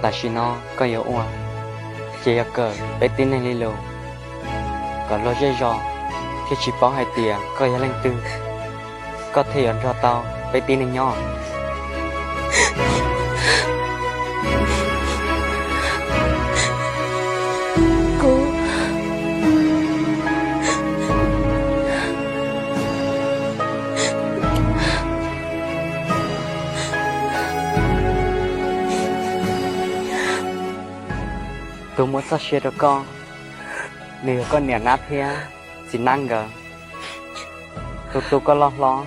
Tam sim no koj yuav ua, ces yog kawm peb tib neeg li lus kom luag zej zos thiaj tsis paub hais tias koj yog leej twg, koj thiaj yuav nrog tau peb tib neeg nyob. Tus muab txoj sia rau koj, nws yog koj niam nab thiab txiv nab nkawd. Tus tu koj loj hlob,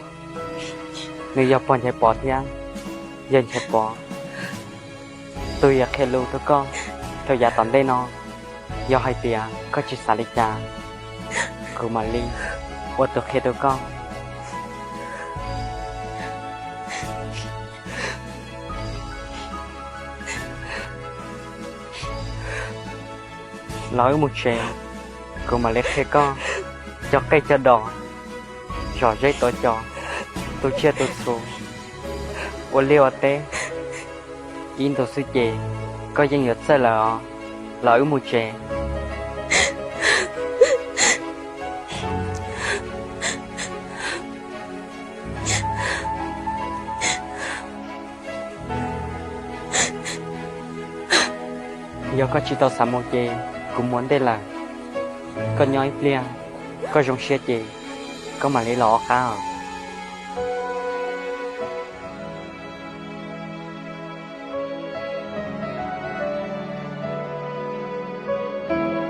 nws yog pog Nchaiv Pov thiab yawg Nchaiv Pov. Tus yuav qhia lus rau koj rau yav tom ntej no, yog hais tias koj tsis xav li cas, kuv mam li ua tus qhia rau koj. Los wb mus tsev, kuv mam li qhia koj cog qej cog dos, zom zeb tuav cos, tu tsiaj tu txhu, ua liaj ua teb. Ib ntus xwb ces koj yeej yuav txawj lawm os. Los wb mus tsev. Yog koj tsis tau xav mus ces kuv mus ntej lawm. Koj nyob ib pliag, koj zoo siab ces koj mam li los ua qab os.